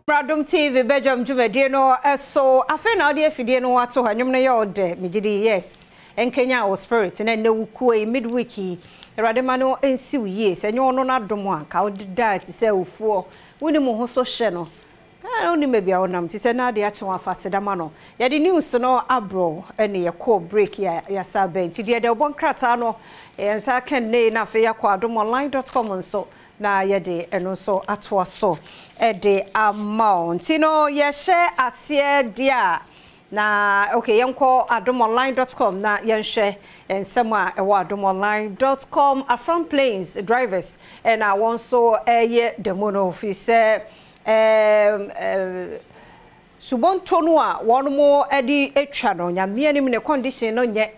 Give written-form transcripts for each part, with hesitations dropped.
Adom TV bɛdwam dwumadie no so. Afei na wode afidie no ato hɔ. Nnwom no yɛ ɔdɛ, megye di, yes. Ɛnkenya wo spirit na ɛnɛ wo kuo yi midweek yi. Awurade ma no nsi wo yie. Sɛ nyɛ ɔno n'adom a, nka wode da te sɛ ofuo. Wonim wo ho so hyɛ no. Wonim baabi a wonam nti sɛ na ade akye wo afa sedama no. Yɛde news no abrɔ ɛne yɛkɔɔ break a yɛasa bɛn. Nti deɛ ɛde ɔbɔ nkrataa no, yɛn nsa ka nnɛ na afei yɛakɔ adomonline.com nso na yɛde ɛno nso atoa so ɛde ama wo. Nti no yɛhyɛ aseɛ deɛ a na okay, yɛnkɔ adomonline.com na yɛnhwɛ nsɛm a ɛwɔ adomonline.com. Afram Plains drivers ɛna wɔn nso ɛyɛ demo no fi sɛ subonto no a wɔn mo de atwa no, Nyame anim ne condition no nyɛ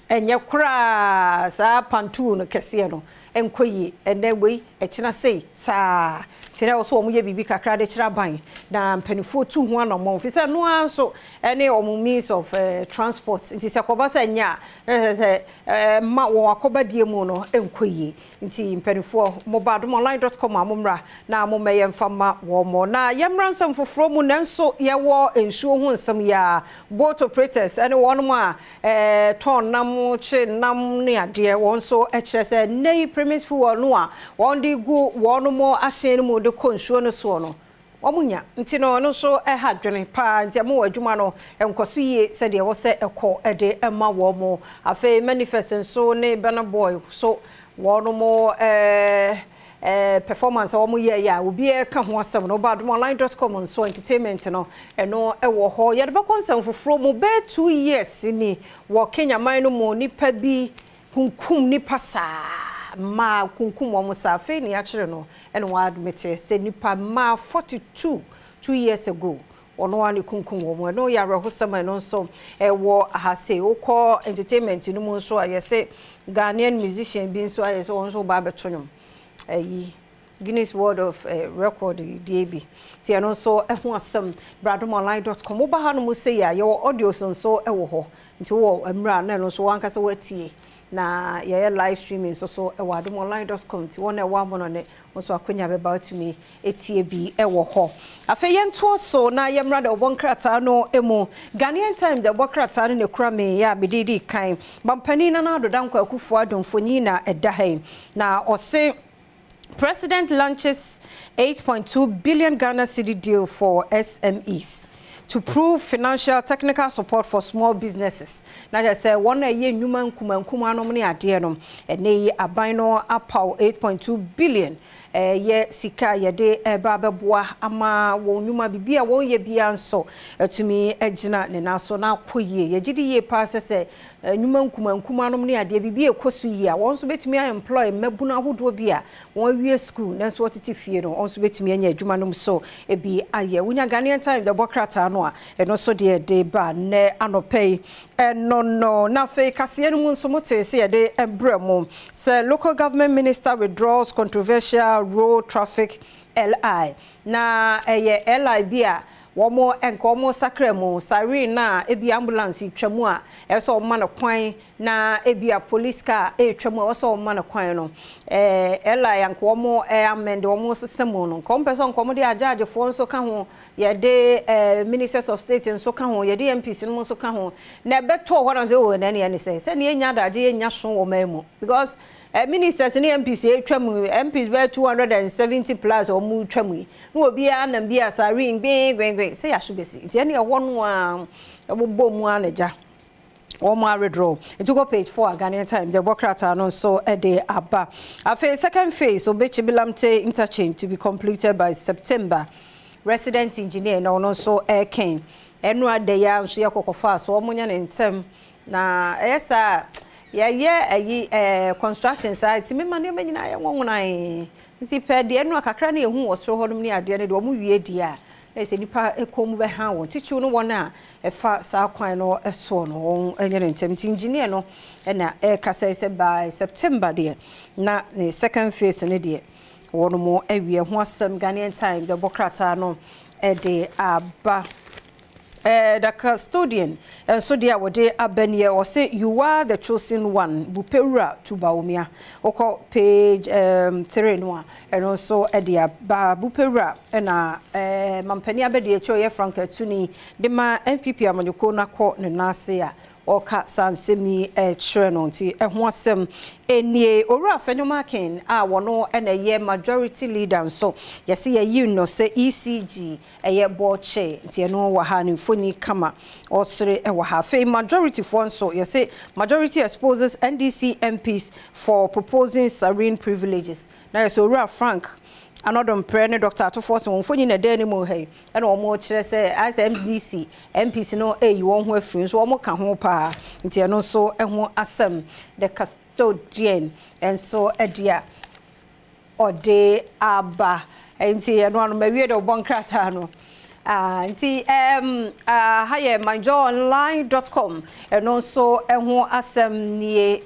ɛnyɛ koraa. Saa pontoon no kɛseɛ no nkɔ yie. Ɛnɛ wei ɛkyena sei saa nti na ɛwɔ so wɔn yɛ biribi kakra de kyerɛ aban na mpanimfoɔ tu ho anammɔn fi sɛ noa nso ɛne wɔn means of transport. Nti sɛ kɔba sɛ nyɛ a, ɛsɛ sɛ ma wɔn akɔbadie mu no nkɔ yie. Nti mpanimfoɔ, moba adomonline.com a, mommra na mommɛyɛ mfa ma wɔn mo. Na yɛmmra nsɛm foforɔ mu, nanso yɛwɔ nsuo ho nsɛm yi a boat operators ɛne wɔn a tɔn nam, kye nam ne adeɛ, wɔn nso kyerɛ sɛ nnɛ yi premix fuel no a wɔn de gu wɔn mo ahyɛn no mu de kɔ nsuo no soɔ no, wɔn nya. Nti no ɛno nso ɛha dwene paa, nti ɛmo wɔ adwuma no nkɔ so yie sɛdeɛ ɛwɔ sɛ ɛkɔ ɛde ɛma wɔn mo. Afei Manifest nso ne Burna Boy so wɔn mo performance a wɔn yɛ yɛ a obiara ka ho asɛm no, ɔba adomonline.com nso, entertainment no ɛno ɛwɔ hɔ. Yɛde bɛkɔ nsɛm foforɔ mu. Bɛɛ 2 years ni wɔ Kenya man no mu, nipa bi kunkum nipa saa, mmaa kunkum wɔn saa. Afei ne akyerɛ no ɛna wɔn admit sɛ nipa mmaa 42, 2 years ago, ɔno ara ne kunkum wɔn. Ɛno yɛ awerɛhosɛm a ɛno nso ɛwɔ ha sei. Wokɔ entertainment no mu nso a, yɛsɛ Ghanaian musician bi nso ayɛ sɛ wɔn nso ba abɛto nnwom ɛyi Guinness World of Record deɛ bi, nti ɛno nso ɛho asɛm bra adomonline.com. Woba ha no mu sei a, yɛwɔ audios nso ɛwɔ hɔ, nti wowɔ mmerɛ a na ɛno nso wankasa watie. Na yɛyɛ live streaming nso so ɛwɔ adomonline.com, nti wɔn a ɛwɔ amono ne nso akonnwa bɛba atumi etie bi ɛwɔ hɔ. Afei yɛntoɔ so na yɛmmra de ɔbɔ nkrataa no mu. Ghanaian Times de ɔbɔ krataa no na ekura me yɛ a mede di kan. Mampanin Nana Addo Dankwa Akufo Addo mfonyin na ɛda ha yi, na ɔse President launches 8.2 billion Ghana cedi deal for SMEs to prove financial technical support for small businesses. Na kyerɛ sɛ wɔn a ɛyɛ nnwuma nkuma nkuma nom ne adeɛ no, ɛnɛ yi aban no apaw 8.2 billion, ɛyɛ sika a yɛde ɛba abɛboa ama wɔn nnwuma bibi a wɔn yɛ bia nso atumi agyina ne nan so na akɔ yie. Yɛgye di yie paa sɛ nnwuma nkuma nkuma nom ne adeɛ bibi ɛkɔ so yie a, wɔn nso bɛtumi employ mmabunu ahodoɔ bi a wɔn awie school nanso wɔtete fie no, wɔn nso bɛtumi anya adwuma nom so ebi ayɛ. Wonya Ghanaian Times de bɔ krataa no a, ɛno nso deɛ de ba nnɛ anɔpɛ yi ɛno no. Na afei kaseɛ no mu nso, mote sɛ yɛde brɛ mu sɛ local government minister withdraws controversial road traffic LI. Na ɛyɛ LI bi a wɔn nka wɔn sakra mu siren na ebi ambulance twa mu a, ɛsɛ wɔn ma no kwan, na ebi a police car ɛretwa mu a, ɛsɛ wɔn ma no kwan no. LI anka wɔn amend, wɔn sesa mu no, nka wɔn pɛ sɛ nka wɔn de agyaagyefoɔ nso ka ho, yɛde ministers of state nso ka ho, yɛde MPs no nso ka ho. Na ɛbɛtɔ hɔ na sɛ o ɛnɛ ne sɛ sɛnea yɛnya adagye yɛnya so wɔ man mu, because ministers ne MPs atwa mu, MPs bɛyɛ 270 plus a wɔn twa mu yi, na obiara nam bi a siren gbɛn gbɛn gbɛn sɛ yɛaso bɛsi. Nti ɛne ɛhɔ no a ɛbobɔ mu a na gya wɔn awithdraw. Nti kɔ page 4 a Ghanaian Times de bɔ krataa no nso de aba. Afei second phase Obetsebi Lamptey interchange to be completed by September, resident engineer na ɔno nso ɛrekɛn. Ɛno ada yi a nso yɛ kɔkɔfa so wɔn nyɛ ne ntɛm na ɛyɛ saa yɛyɛ ɛyi construction saa tìmi ma nneɛma nyinaa yɛ nwɔnwɔnan. Nti pɛ deɛ ɛno kakra no yɛhu wɔ soro hɔnom ne adeɛ no deɛ wɔn wie deɛ a, na sɛ nipa kɔn mu bɛha wɔn titiriw no, wɔn a ɛfa saa kwan no soɔ no, wɔn nyɛ ne ntɛm. Nti engineer no ɛna ɛrekasa sɛ by September deɛ, na ne second phase no deɛ, wɔn mo awie ho asɛm. Ghanaian Time bɛbɔ krataa no ɛde aba. The Custodian nso deɛ a wɔde aba nie, ɔse "You are the chosen one, Bupewura to Bawumia." Wokɔ page 3 no a, ɛno nso de aba. Bupewura ɛna mampanin abɛdi akyire ɔyɛ Frank Atuni de ma NPP amanyɔkuo no akɔ ne nan ase a ɔka saa nsɛm yi kyerɛ no, nti ɛho asɛm nie. Owura Afenyo-Markin a wɔno ɛna ɛyɛ majority leader nso, yɛsi yɛyi no sɛ ECG ɛyɛ board chair, nti ɛno wɔ ha, ne mfoni kama ɔsere ɛwɔ ha. Afei majority foɔ nso, yɛsɛ "Majority exposes NDC MPs for proposing serene privileges." Na yɛsɛ Owura Frank Annoh-Dompreh ne Dr. Ato Forson wɔn mfoni na ɛda anim ha yi, ɛna wɔn kyerɛ sɛ ayɛ sɛ NDC MPs no ɛyi wɔn ho afiri nso, wɔn ka ho paa, nti ɛno nso ɛho asɛm The Custodian nso ɛde a ɔde aba. Nti ɛno ano mawie de ɔbɔ nkrataa no. Nti ha yɛ myjoyonline.com, ɛno nso ɛho asɛm nie.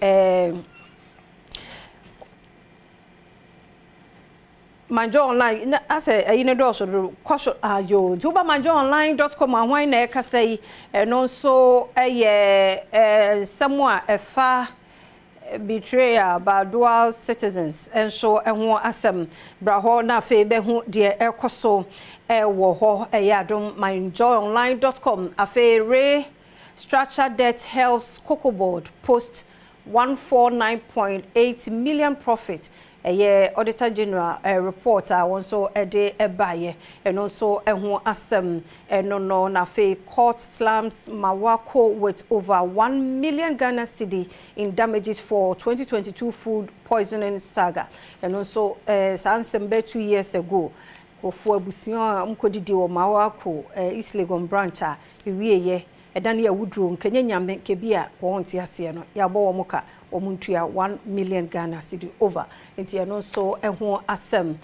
Myjoyonline na asɛ ɛyi ne dɔɔso do kɔ so ayo, nti woba myjoyonline.com ahwan na ɛkasa yi, ɛno nso ɛyɛ nsɛm a ɛfa betrayal by dual citizens nso ɛho asɛm. Bra hɔ na afei bɛho deɛ ɛkɔ so ɛwɔ hɔ. Ɛyɛ adom myjoyonline.com. Afei "Restructure debt helps Cocoa Board post 149.8 million profit," ɛyɛ Auditor General report a wɔn nso ɛde ɛbaeɛ, ɛno nso ɛho asɛm ɛno no. Na afei "Court slams Mawako with over 1 million Ghana cedi in damages for 2022 food poisoning saga," ɛno nso saa nsɛm bɛɛ 2 years ago, nkurɔfoɔ abusua a nkɔdidi wɔ Mawako East Legon branch a ewieyɛ ɛda no yɛ awuduro nkɛnyɛ nyame kebi a wɔn te aseɛ no, yɛabɔ wɔn ka, wɔn ntua 1 million Ghana cedi over, nti ɛno nso ɛho asɛm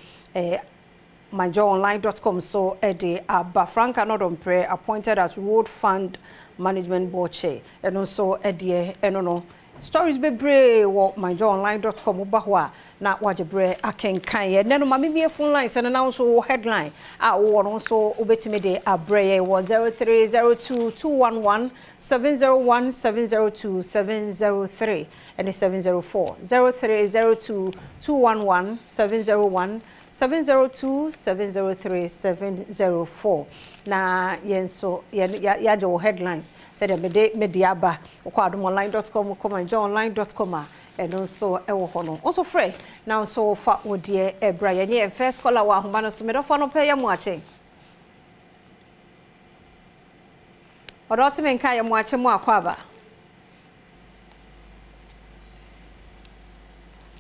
myjoyonline.com so ɛde aba. "Frank Annoh-Dompreh appointed as Road Fund Management Board chair," ɛno nso ɛdeɛ ɛno no. Stories bebree wɔ myjoyonline.com, woba hɔ a na wagye berɛ akenkan. Ɛnɛ no ma memie phone lines ɛno na nso wɔ headline a wowɔ no nso wobɛtumi de abrɛ yɛ wɔ 0302 211 701, 702, 703 ɛne 704. 0302 211 701, 702, 703, 704. Na yɛn nso yɛagye wɔ headlines sɛdeɛ mede aba. Wokɔ adomonline.com, wokɔ myjoyonline.com a, ɛno nso ɛwɔ hɔ no. Nso frɛ na nso fa wo deɛ ɛbra. Yɛnyɛ yɛn first caller wɔ ahoma no so. Medɔfoɔ no pɛ yɛ mu akye ɔdɔ ɔteme nka yɛ mu akye mu akɔ aba.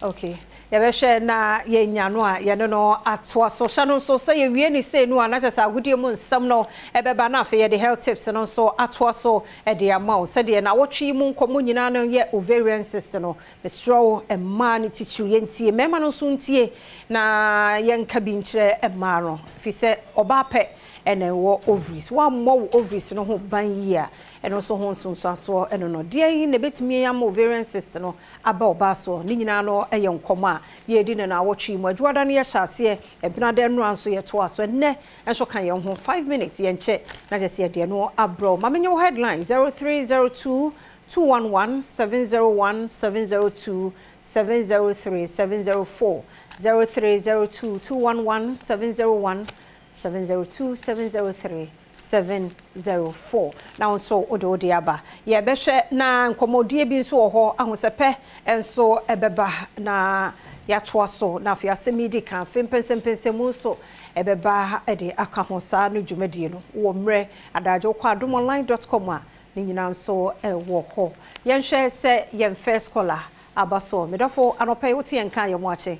Okay, yɛbɛhwɛ na yɛnya no a yɛne no atoa so. Hyɛ no nso sɛ yɛwie ne sei no a, na kyerɛ sɛ agodie mu nsɛm no ɛbɛba, na afei yɛde health tips no nso atoa so ɛde ama wo. Sɛdeɛ na wɔtwe mu nkɔmmɔ nyinaa no yɛ ovarian cyst no. Mesrɛ wo, mmaa no titiriw yɛntie, mmarima no nso ntie na yɛnka bi nkyerɛ mmaa no, ɛfiri sɛ ɔbaa pɛ ɛna ɛwɔ ovaries. Woammɔ wo ovaries no ho ban yie a, ɛno nso ho nsonsansoɔ ɛno no deɛ yi na ɛbɛtumi ama ovarian cyst no aba ɔbaa soɔ. Ne nyinaa no yɛ nkɔmmɔ a yɛredi no na awɔtwe mu. Adwoada no yɛhyɛ aseɛ, ɛbenada nnora nso yɛtoa so, ɛnnɛ nso ka yɛn ho 5 minutes yɛnkyɛ na kyɛ sɛ yɛdeɛ no abrɛ. Ma menyɛ wo headline 0302 211 701, 702, 703, 704. 0302 211 701, 702, 703, 704. Na nso wode aba, yɛbɛhwɛ na nkɔmmɔdie bi nso wɔ hɔ, ahosɛpɛ nso ɛbɛba na yɛatoa so, na afei asɛm yi di kan afei mpɛnsɛmpɛnsɛmu nso ɛbɛba ɛde aka ho. Saa no dwumadie no wɔ mmerɛ adagye. Wokɔ adomonline.com a, ne nyinaa nso ɛwɔ hɔ. Yɛnhwɛ sɛ yɛn first caller aba so. Medɔfo, anɔpɛ yi wote yɛn ka, yɛ mo akye.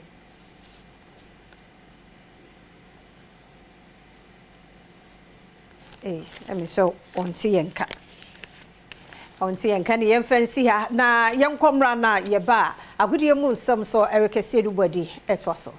Ee, ɛmi sɛ ɔnte yɛn ka, ɔnte yɛn ka ne yɛmfa nsi ha na yɛnkɔ mmra na yɛba a agodie mu nsɛm so ɛrekɛseɛ no bɔdi ɛtoa so.